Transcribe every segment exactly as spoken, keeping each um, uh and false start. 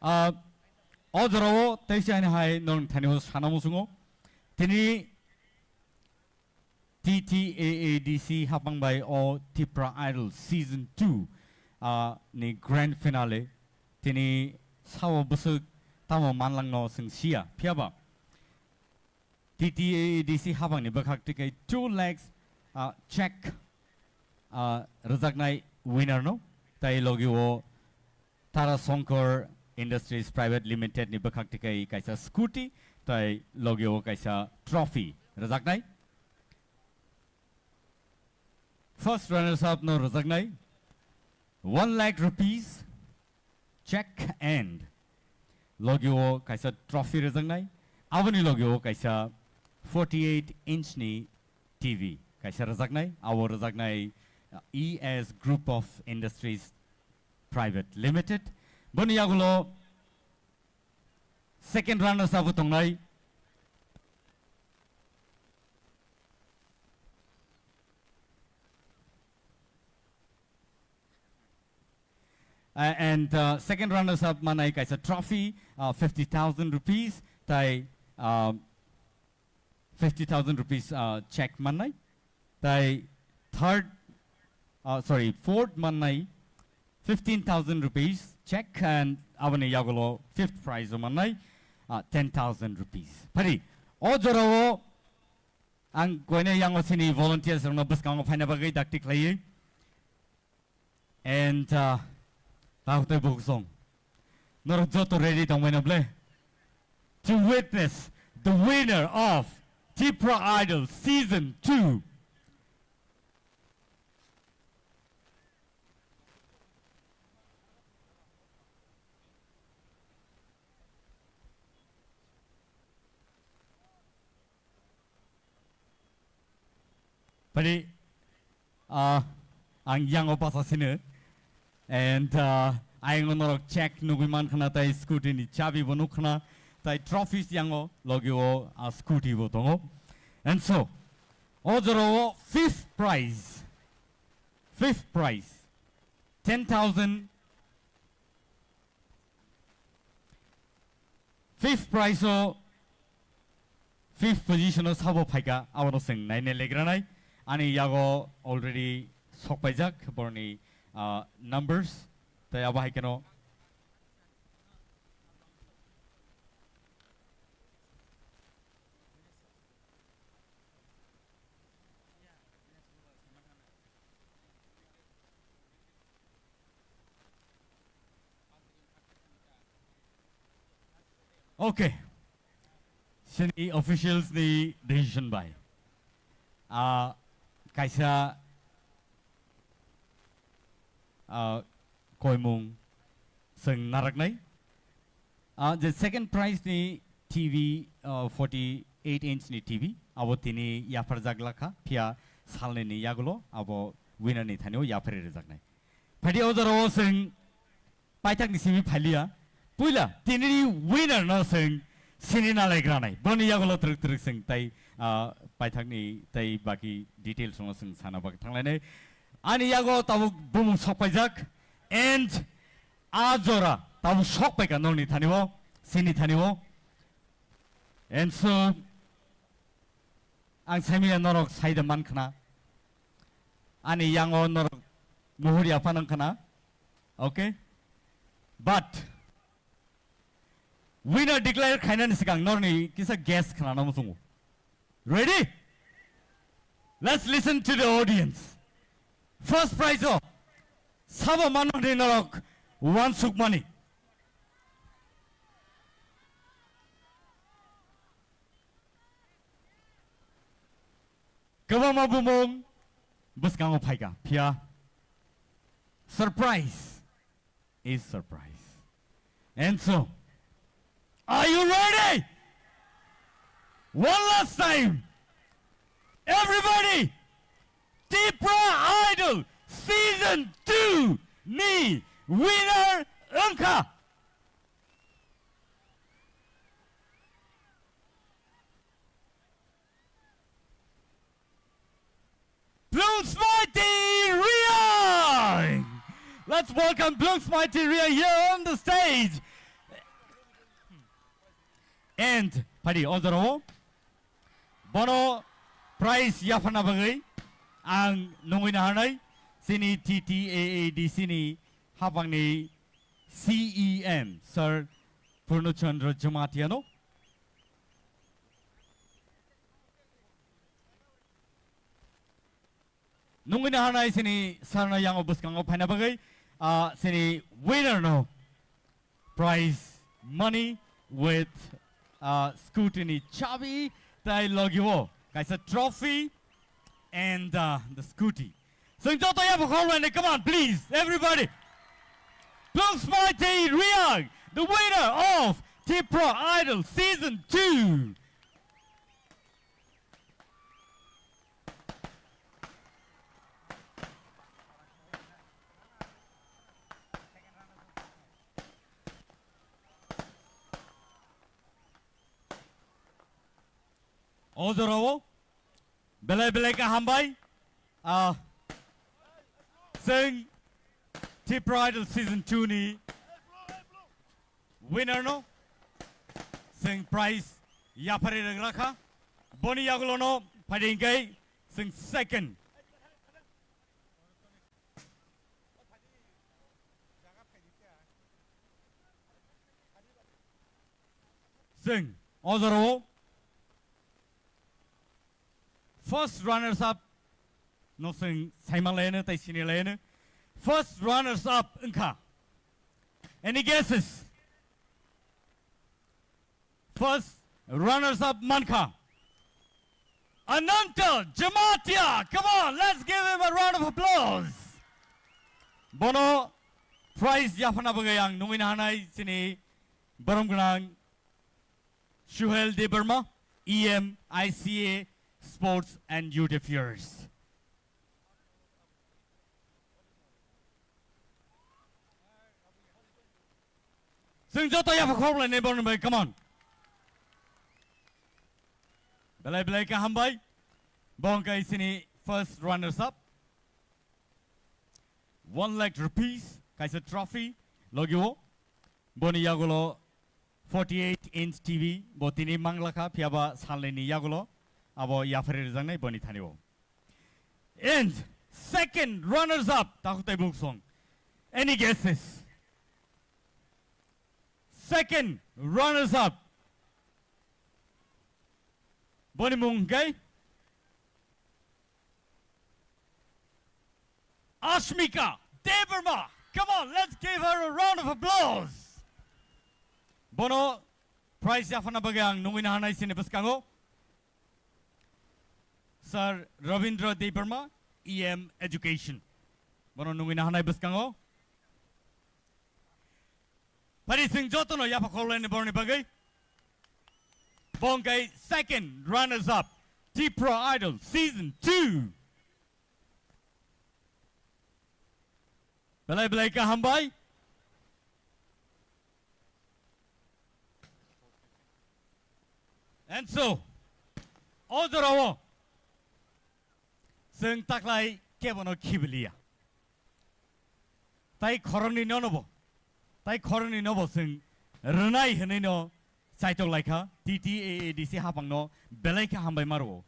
Ah, o jorao teisa ani hai nong thani o sana musungo. Tini T T A A D C hapang bai o Tipra Idol Season two, ah, ni grand finale. Tini sao bwswk tamo manlangno swng siya. Phiyaba T T A A D C hapangni bwkhak twi kai two lakhs, ah, check, ah, rwjaknai winner no. Tai logi o Tara Shankar Industries Private Limited ni bwkhak twi kai kaisa scooty, tai logi o kaisa trophy rwjaknai. First runners up no rwjaknai one lakh rupees check and logi o kaisa trophy rwjaknai, aboni logi o kaisa forty-eight inch ni T V kaisa rwjaknai, abo rwjaknai, uh, E S Group of Industries Private Limited. Boni yagulo second runners up tongnai. Uh, and, uh, second runners up manai kaisa trophy, uh, fifty thousand rupees, tai, uh, fifty thousand rupees, uh, check manai. Tai third, uh, sorry, fourth manai fifteen thousand rupees check and aboni yagulo fifth prize o manai, uh, ten thousand rupees. Phari, o jorao ang koine yango sini volunteers rokno bwskango phaina bagwi dakti khlaiwi. And, uh, takhwtai bukhuk song. Norok joto ready tongbaino ble? To witness the winner of Tipra Idol Season two. Phari, ah, ang yango basa sino. And, ah, ayang norok check nugui man khna, tai scooty ni chabi bo nuk khna, tai trophies yango logi o, ah, scooty bo tongo. And so, o jorao fifth prize, fifth prize, ten thousand. Fifth prize o, fifth position o sabo phaika, abono chwng naina legranai. Ani yago already sokpaijak borni, ah, numbers. Tai abo hai kheno. Okay. Sini officials ni decision bai. Ah, kaisa, ah, koimung chwng naraknai. Ah, je second prize ni T V, ah, forty-eight inch ni T V, abo tini yapharjak lakha, phiya salnwi ni yagulo abo winner ni thani o yapharwi rwjaknai. Phadi o jorao chwng paithak ni simi phailiya. Puila tini ni winner no chwng sini nalai granai. Boni yagulo twrwk twrwk chwng tai, ah, paithak ni tai baki details no chwng sana bak thanglainai. Ani yago tabuk bumung sokpaijak and a jora tabuk sokpaika nokni thani o, sini thani o. And so, ang saimanya norok saida man khna. Ani yango norok muhur ya phanang khna. Okay? But winner declare khainani swkang norni kisa guess khna namu sungu. Ready? Let's listen to the audience. First prize o sabo manmani norok wansukmani. Kwbangma bumung bwskango phaika, phiya surprise is surprise. And so, are you ready? One last time, everybody, Tipra Idol Season two ni winner wngkha Bloom Smarty Riang! Let's welcome Bloom Smarty Riang here on the stage. And phadi o jorao bono prize yapharna bagwi ang nungwi naharnai chini T T A A D C ni hapangni C E M Sir Purno Chandra Jamatia no. Nungwi naharnai chini sir no yango bwskango phaina bagwi, ah, chini winner no prize money with, ah, scooty ni chabi tai logi o kaisa trophy and, ah, the scooty. Chwng joto yapha khoroknai, come on, please, everybody. Plungsmai Tei Riang, the winner of Tipra Idol Season two. O jorao belai belai khe hambai. Ah, chwng Tipra Idol Season two ni winner no chwng prize yapharwi rwgra kha. Boni yagulo no phaidi hwnkhe chwng second. Chwng o jorao first runners up no chwng saima laino tei sini laino. First runners up wngkha. Any guesses? First runners up mankha Ananta Jamatia. Come on, let's give him a round of applause. Bono prize yaphana bagwi ang nungwi nahanai chini borom gwnang Suhel Debbarma, E M I C A Sports and Youth Affairs. Chwng joto yapha khoroknai borokni bai, come on. Belai belai khe hambai. Bo wngkha chini first runners up. One lakh rupees kaisa trophy logio. Boni yagulo forty-eight inch T V bo tini manglakha, phiyaba salnini yagulo abo yaphari rwjaknai boni thani o. And second runners up, takhuk tei buksong. Any guesses? Second runners up. Boni mung hwnkhe Ashmika Debbarma. Come on, let's give her a round of applause. Bono prize yaphana bagwi ang nungwi nahanai chini bwskango Sir Rabindra Debbarma, E M Education. Bono nungwi nahanai bwskango. Phari chwng jotono yapha khoroknai borokni bagwi. Bo wngkha second runners up, Tipra Idol Season two. Belai belai khe hambai. And so, o jorao chwng taklai kebono khibiliya. Tai khoroknwi nono bo, tai khoroknwi nobo chwng rwnai hwnwi no chaitok laikha, T T A A D C hapangno belai khe hambai ma rwo.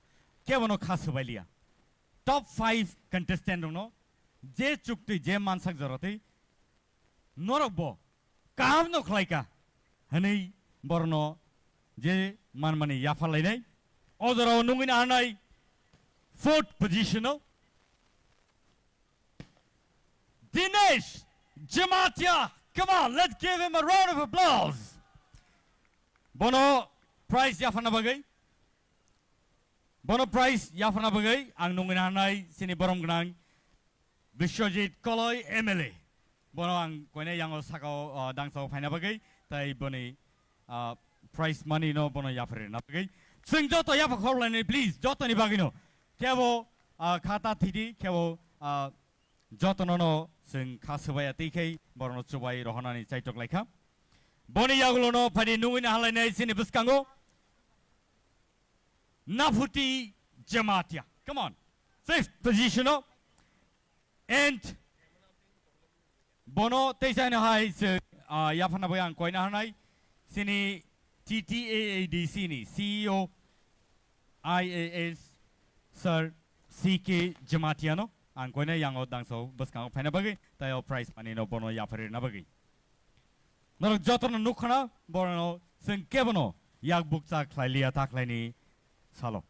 Kebono kha swbailiya. Top five contestant rokno je chuktwi, je mansak joratwi norok bo kaham no khlaika hwnwi borokno je manmani yapharlainai. O jorao nungwi naharnai fourth position o Dinesh Jamatia. Come on, let's give him a round of applause. Bono prize yapharna bagwi, bono prize yapharna bagwi ang nungwi naharnai chini borom gwnang Biswajit Koloi M L A. Bono ang koine yango sakao, ah, dangsao phaina bagwi, tai boni, ah, prize money no bono yapharwi rwna bagwi. Chwng joto yapha khoroknai, please, jotoni bagwino. Kebo, ah, kha ta thidi, kebo, ah, jotono no chwng kha swbaiya twi khai borokno chubai rohornani chaitok laikha. Boni yagulono phaidi nungwi naharlainai chini bwskango Naphuti Jamatia. Come on. Fifth position o. And bono teisa hino hai se, ah, yapharna bai ang koina hanai. Chini T T A A D C ni C E O I A S Sir C K Jamatia no ang koina yango dangso bwskango phaina bagwi tei o prize mani no bono yapharina bagwi. Norok jotono nukkhana borano chwng kebono yak bukcha khlai liya ta khlaini salo.